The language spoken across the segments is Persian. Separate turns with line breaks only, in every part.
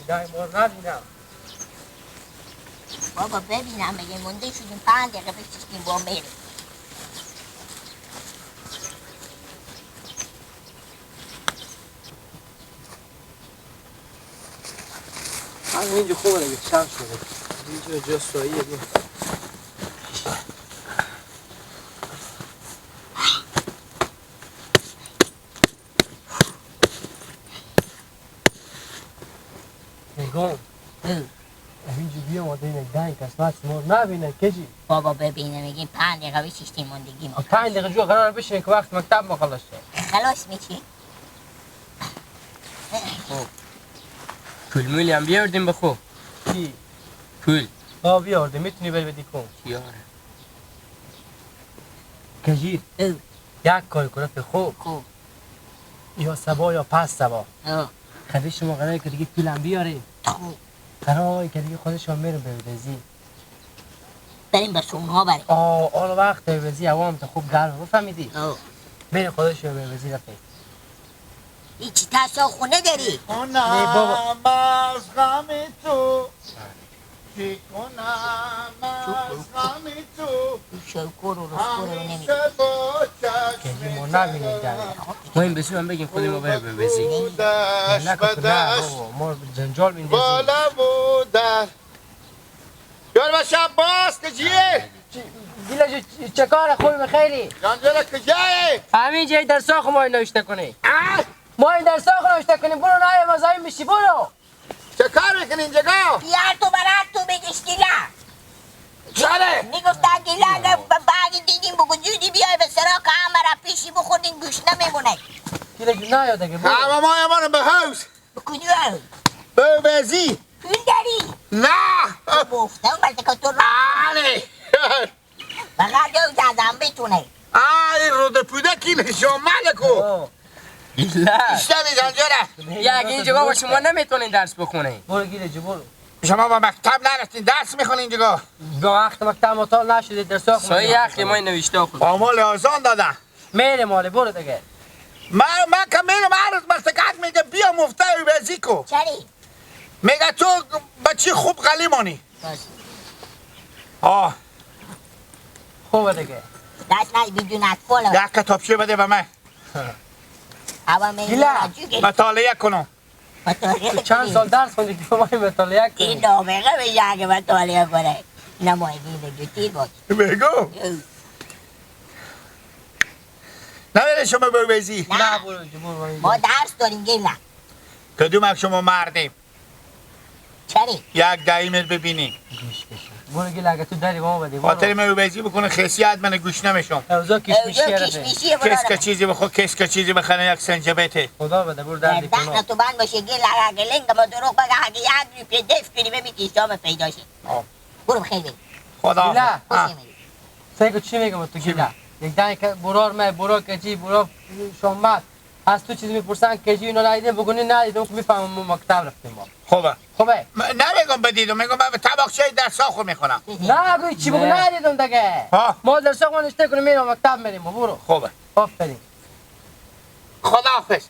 دای ما نبینم.
بابا ببینم اگه مونده شدیم 5 دقیقه بشیشتیم با میریم.
اینجا خوبه دیگه، شب شده. اینجا جا ساییه بیا. میگم اینجا بیا ما دینه دنگ قسمت ما نبینه کجی.
بابا ببینه میگیم 5 دقیقه بشیشتیم ماندگی ما.
5 دقیقه جو قرار بشینه که وقت مکتب ما خلاص شه.
خلاص میشی؟
خب
پول مولی هم بیاوردیم بخو.
چی؟
پول.
آه بیاوردیم، میتونی بری بدی کن.
یاره.
کجی؟ یک کاری کنه خوب.
خوب.
یا سبا یا پس سبا. خدی شما قراره که دیگه پول هم بیاریم.
خوب.
قراره که دیگه خودشون میرم به بزی.
بریم به اونها بریم.
آه آن وقت بزی هوام تا خوب گرم بفهمیدی؟ میره خودشون به بزی رفت.
هیچی تاسا خونه داری؟
کنم از غم تو، چی کنم از غم تو،
شوکور و رسکور رو نمیدونم
که ما نبینید داره.
ما این بسیم هم بگیم خودی ما بره به بزی.
نه نه بابا ما جنجال میندازیم.
بالا بودن یار باشه عباس کجیه؟
گیلا چه کار خوبی بخیری؟
جنجال کجایه؟
همین جای در ساخ ما نوشته کنی. ما این در ساخ نوشته کنیم. برو نه مزاحم میشی برو.
چه کار میکنی اینجا؟
بیار تو برات تو بگش گیلا.
چاره؟
میگفتن گیلا اگه بعدی دیدیم بگو زودی بیای به سراغ همه را پیشی بخوردین گوش نمیمونه.
گیلا جون نه یاد اگه برو.
همه ما ایمانم به حوز.
به کجا؟
به بزی.
پول داری؟
نه.
گفتم بلکه که تو را.
آره.
فقط او زدم بتونه.
آه این رود پوده کی نشون مالکو.
گیلا
بیشتری جنجاله.
یک اینجا بابا شما نمیتونین درس بخونین.
برو گیلا جو برو.
شما با مکتب نرفتین درس میخونین اینجا.
با وقت مکتب مطال نشده درس خون.
سایه یخی ما نوشته خود.
آمال آزان دادن.
میره مال برو دیگه.
من که میرم هر روز مرتکک میگه بیا مفته بزی کو.
چری؟
میگه تو بچی خوب غلیمانی. آه
خوبه دیگه.
دست نی بدون اطفال.
یک کتابچه بده به من. مطالعه کنم.
چند سال درس خوندی که ما مطالعه کنی؟
این نابغه بشه اگه مطالعه کنه. نمایگی بگو تیر باش.
بگو. نمیره شما بروزی؟
نه برو.
ما درس داریم گیلا.
کدوم شما مردیم؟
چری؟
یک دایمت ببینیم.
برو گیلا اگه تو داری با ما بدی.
خاطر من بروزی بکنه خصیت من گوش نمیشم.
اوزا کشمیشیه.
کس که چیزی بخور کس که چیزی بخره یک سنجبته.
خدا بده برو دردی کنه.
دهن تو بند باشه گیلا اگه لنگ ما دروغ بگه اگه یک روی دف کنی ببین کیشام پیدا شه. برو خیر بری.
خدا.
گیلا. چی میگم تو گیلا؟ یک دنگ برار می برا کجی برا شامت از تو چیز میپرسن کجی اینا ندیدیم بگونی ندیدم که میفهمم ما مکتب رفتیم ما.
خوبه.
خوبه.
نمیگم بدیدم میگم من طبق چای درس خو میخونم.
نه بگو چی بگو ندیدم دیگه. ما درس خو نشته کنیم میرم مکتب میریم برو.
خوبه.
آفرین.
خداحافظ.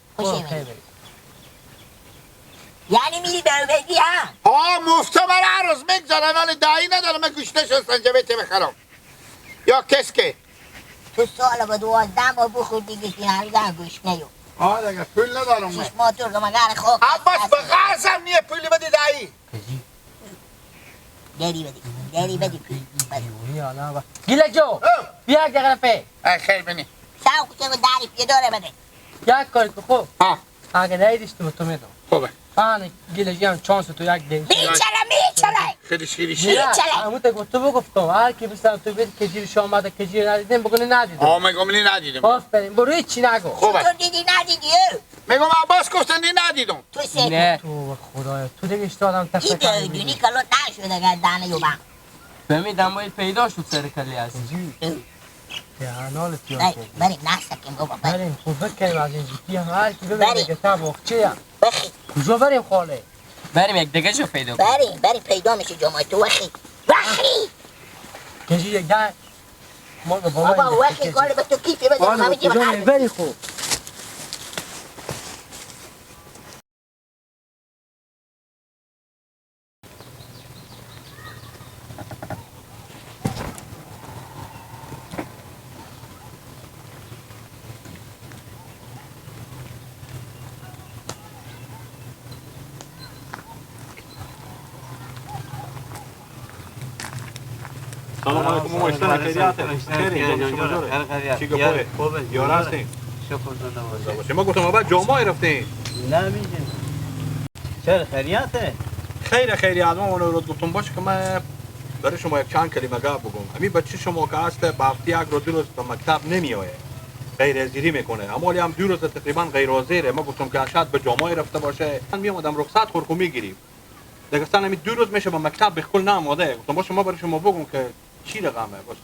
یعنی میری به ها؟
ها مفته من هر روز میگذارم ولی دایی ندارم من گوشته شستن جبهته بخرم یا کس که
تو سال با 12 ماه بخور دیگه که هنوز گوش نیو.
آه دیگه پول ندارم من.
6 ماه تو رو مگر خاک.
عباس به قرضم نیه پولی بدی دایی.
داری بدی. داری بدی.
گیلا جو. بیا یک دقیقه پی.
ای خیر بینی.
ساو کوچه داری پی داره بده.
یک کاری که خوب.
ها.
اگه ندیدیش تو میدم.
خوبه.
آن گیلا جان چانس تو یک دین.
میچله میچله.
خیلی خیلی
میچله.
همون تو گفتم هر کی بسم تو بید که جیر شما آمده که جیر ندیدیم بگونی ندیدم.
آه میگم نی ندیدم.
آفرین برو هیچ نگو.
خوبه.
تو دیدی ندیدی؟
میگم عباس گفتن نی ندیدم.
تو سه.
نه.
تو خدایا تو دیگه اشتادم تفکر.
این دونی کلو نشده گردن یوبا.
فهمیدم باید پیدا شد سر کلی هست.
دهنال تیار کردی.
بریم نسکیم بابا
بریم خود بکنیم از اینجا بیا هر کی ببینه که طباخچه هم.
بخی.
کجا بریم خاله؟
بریم یک دیگه جو پیدا کنیم.
بریم بریم پیدا میشه جمعه تو وخی وخی.
کجی یک ده ما
بابا وخی کار به تو کیفی بده همه چی
بری خوب.
سلام علیکم ماما، اشتن خیریت خیری شما جوره چی گپه یار هستین؟
شکر زنده باشی.
ما گفتم بابا جامعه رفتین.
نه میشه. چرا خیریته؟
خیر خیریت. ما اون گفتم باشه که من برای شما یک چند کلمه گپ بگم. همین بچه شما که هست به هفته یک رو دو روز به مکتب نمیآید، غیر حاضری میکنه. اما هم دو روز تقریبا غیر حاضره. ما گفتم که شاید به جامعه رفته باشه. من میومدم رخصت خورکو میگیریم. دیگه اصلا همین دو روز میشه به مکتب بالکل ناماده. گفتم باشه ما برای شما بگم که چی رقمه باشه.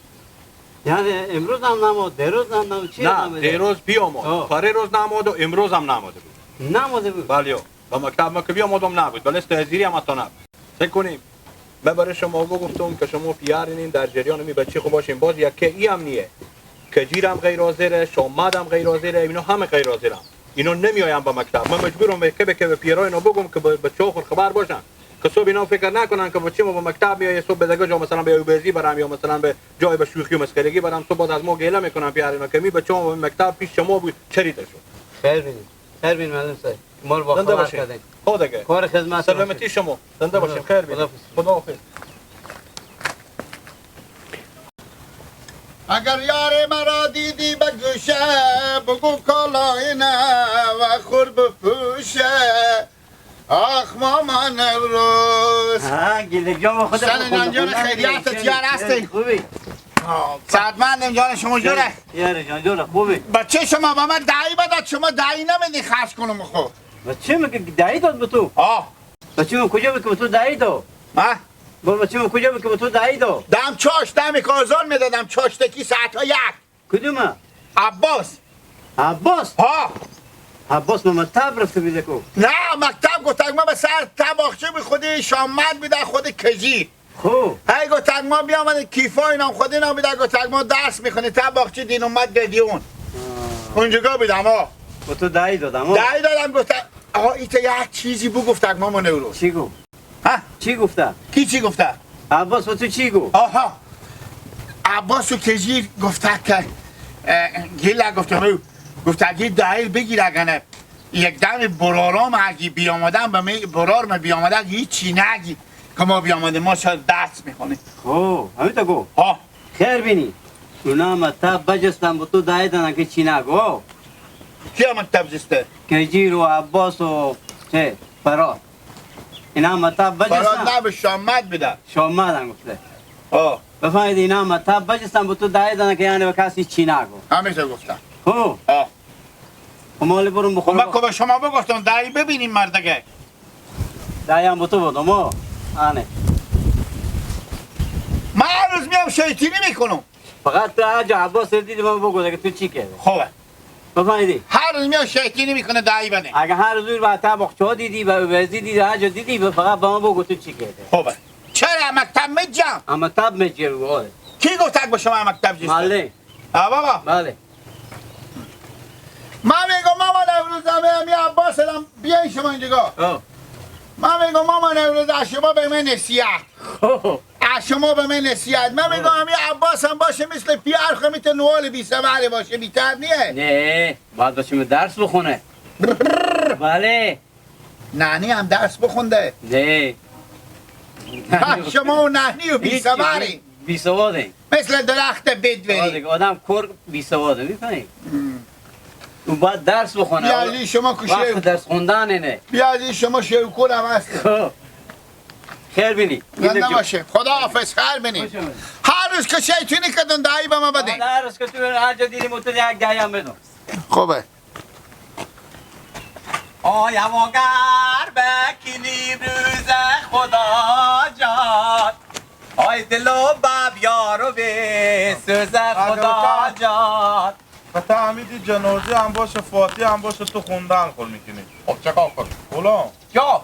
یعنی امروز هم نامد، دیروز هم نامد، چی
نه دیروز بیامد، پری روز نامد و امروز هم نامده بود.
نامده بود؟
بله. به مکتب ما که بیامدم نبود، ولی استحضیری هم حتی نبود. فکر کنیم من برای شما گفتم که شما پیارینین در جریان می بچه خوب باشین. باز یکی ای هم نیه، کجیرم غیر حاضره، شامدم غیر حاضره، اینا همه غیر حاضرم. اینا نمیایم به مکتب. من مجبورم که به پیرای اینا بگم که بچه‌ها خود خبر باشن، که صبح اینا فکر نکنن که بچه ما به مکتب میایه صبح به دگه جا مثلا به اوبزی برم یا مثلا به جای به شوخی و مسخرگی برم. صبح از ما گله میکنن پیار اینا که می بچه‌ها به مکتب پیش شما بود چریده شد.
خیر بینید، خیر بینید معلم صاحب، ما رو با خبر کردین.
خدا دیگه
کار خدمت
سلامتی شما، زنده باشین. خیر بینید، خداحافظ.
اگر یار مرا دیدی به گوشه بگو کالای نه و خور بپوشه. آخ مامان روز
ها گله جان خدا
سن جان خیریت یار هستی
خوبی؟
صدمندم جان شما جوره؟
یار جان جوره خوبی؟
بچه شما با من دعی بداد، شما دعی نمیدی خرج کنم خود.
بچه من که دعی داد به تو؟
آه
بچه من کجا بود که به تو دعی داد؟
ها؟
بابا بچه من کجا بود که به تو دعی داد؟
دم چاش دم کازان میدادم چاشتکی ساعت ها یک.
کدومه؟
عباس.
عباس؟
ها
عباس من مکتب رفته بیده کو؟
نه مکتب گفتگ ما به سر تباخچه بی خودی شامد بیده خود کجی.
خوب
هی گفتگ ما بیامد کیفا اینام خود اینا بیده گفتگ ما درس میخونی تباخچه دین اومد بدیون اونجا بیدم ها.
با تو دعی دادم ها؟
دعی دادم گفتگ آقا ایتا یک چیزی بو گفتگ ما نوروز.
چی گفت؟
ها؟
چی گفته؟
کی چی گفته؟
عباس با تو چی گفت؟
آها عباس و کجی گفته که گیل گفتم گفت اگه دعیل بگیر اگه یک دم برارام اگه بیامدم به می برار ما بیامده اگه هیچی نگی که ما بیامده ما شاید درس میخونیم.
خب همین تا گفت؟
ها
خیر بینی اونا مکتب بجستن با تو دعی دادن که چی نگو.
کی مکتب جسته؟
کجیر و عباس و چه فراد اینا مکتب بجستن.
فراد نه به شامد بده.
شامد هم گفته.
آه
بفهمید اینا مکتب بجستن با تو دعی دادن که یعنی به کسی چی نگو.
همین تا گفتن.
خب
آه
مال برم بخورم.
من که به شما بگفتم دعی ببینیم مردگه.
دعی هم با تو بودم آه آنه.
من هر روز میام شیطینی میکنم.
فقط تو هر عباس دیدی من بگو که تو چی کردی.
خوبه
بفهمیدی؟
هر روز میام شیطینی میکنه دعی بده.
اگه هر روز با تباخچه دیدی و وزی دیدی هر جا دیدی فقط با ما بگو تو چی کردی.
خوبه. چرا مکتب میجم؟
مکتب میجم.
کی گفت با شما مکتب جسته؟
بله.
آ بابا.
بله.
من میگم مامان امروز همه عباس هم بیاین شما اینجا. من میگم مامان امروز از شما به من نصیحت. از شما به من نصیحت. من میگم همه عباس هم باشه مثل پیار خمیت نوال بی سواره باشه بیتر نیه.
نه باید باشیم درس بخونه. بله.
نانی هم درس بخونده.
نه
شما و نانی و بی سواری.
بی سواده.
مثل درخت بدوری.
آدم کور بی سواده میفهمی؟ اون باید درس بخونه.
بیادی شما کشه
وقت درس خوندن اینه.
بیادی شما شیوکور هم هست.
خیر بینی.
زنده باشه. خدا حافظ. خیر بینی. هر روز که شیطونی کردن دعی به ما بدین.
هر روز که تو هر جا دیدیم تو یک دعی هم بدون.
خوبه.
آیا واگر بکنیم روز خدا جان آی دلو باب یارو به سوز خدا جان.
فتا حمیدی جنازه هم باشه فاتحه هم باشه تو خوندن خور میکنی.
خب چه کار کنم؟
غلام
یا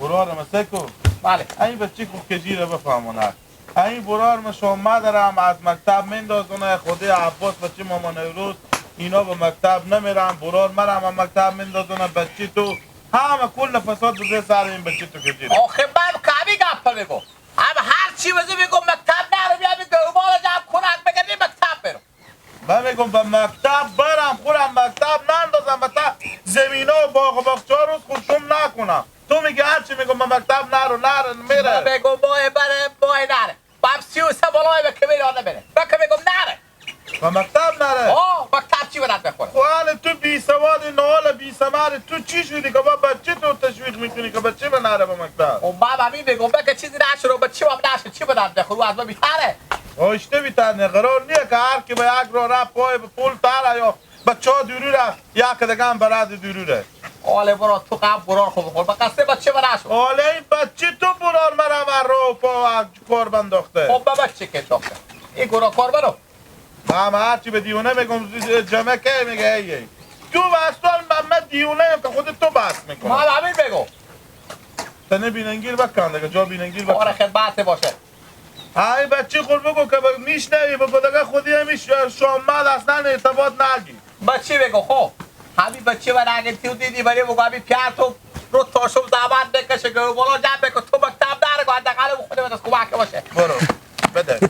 برار مسکو.
بله
این بچه کو کجیره بفهمونه. این برار ما شما دارم از مکتب میندازونه خود عباس بچه مامان نوروز اینا به مکتب نمیرن. برار مرم هم مکتب میندازونه بچه تو همه کل فساد به سر این بچه تو کجیره.
آخه من کمی گپ بگو هم هر چی بزی بگو مکتب نرم یا بگو جمع کنن بگردی مکتب برو.
من میگم به مکتب برم خورم مکتب نندازم و تا زمینا و باغ و باغچه ها روز خوشم نکنم. تو میگی هرچی میگم به مکتب نرو نرو میره.
من میگم بای بره بای نره. بام 33 بالای به که میره قرار نبره. بکه بگم نره.
به مکتب نره.
آه مکتب چی بدت بخوره؟
خو تو بی سواد نال بی ثمر تو چی شدی که با بچه تو تشویق میکنی که بچه به نره به مکتب؟
و ما همین بگم بکه چیزی نشه بچه هم نشه چی بدت بخوره از ما بیتره.
آشته بیتر نه قرار نیه که هر کی به یک راه رفت پای به پول تره یا بچه ها دوری رفت یک دیگه هم برد دوری رفت.
آله برا تو قبل برار خوب بخور به قصه بچه برا شو.
آله این بچه تو برار مرم رو پا کار بنداخته.
خب به بچه که انداخته این گراه کار برو.
من هرچی به دیونه میگم جمعه که میگه ای ای تو بستان من دیونه ام که خود تو بحث میکنم.
من همین بگو.
تنه بیننگیر بکن دیگه جا بیننگیر بکن.
آره خدمت باشه.
های بچه خود بگو که میشنوی بگو دیگه خودی همیش شامل اصلا ارتباط نگی.
بچه بگو خب همین بچه من اگه تو دیدی ولی بگو همین پیار تو رو تاشم زحمت بکشه که بالا جمع بکن تو مکتب نره که حداقل خود من از کمک باشه.
برو بده.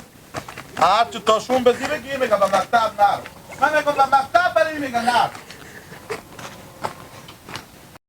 هر چی تاشون بزی بگی میگم به مکتب نرو. من میگم به مکتب بری میگم نرو.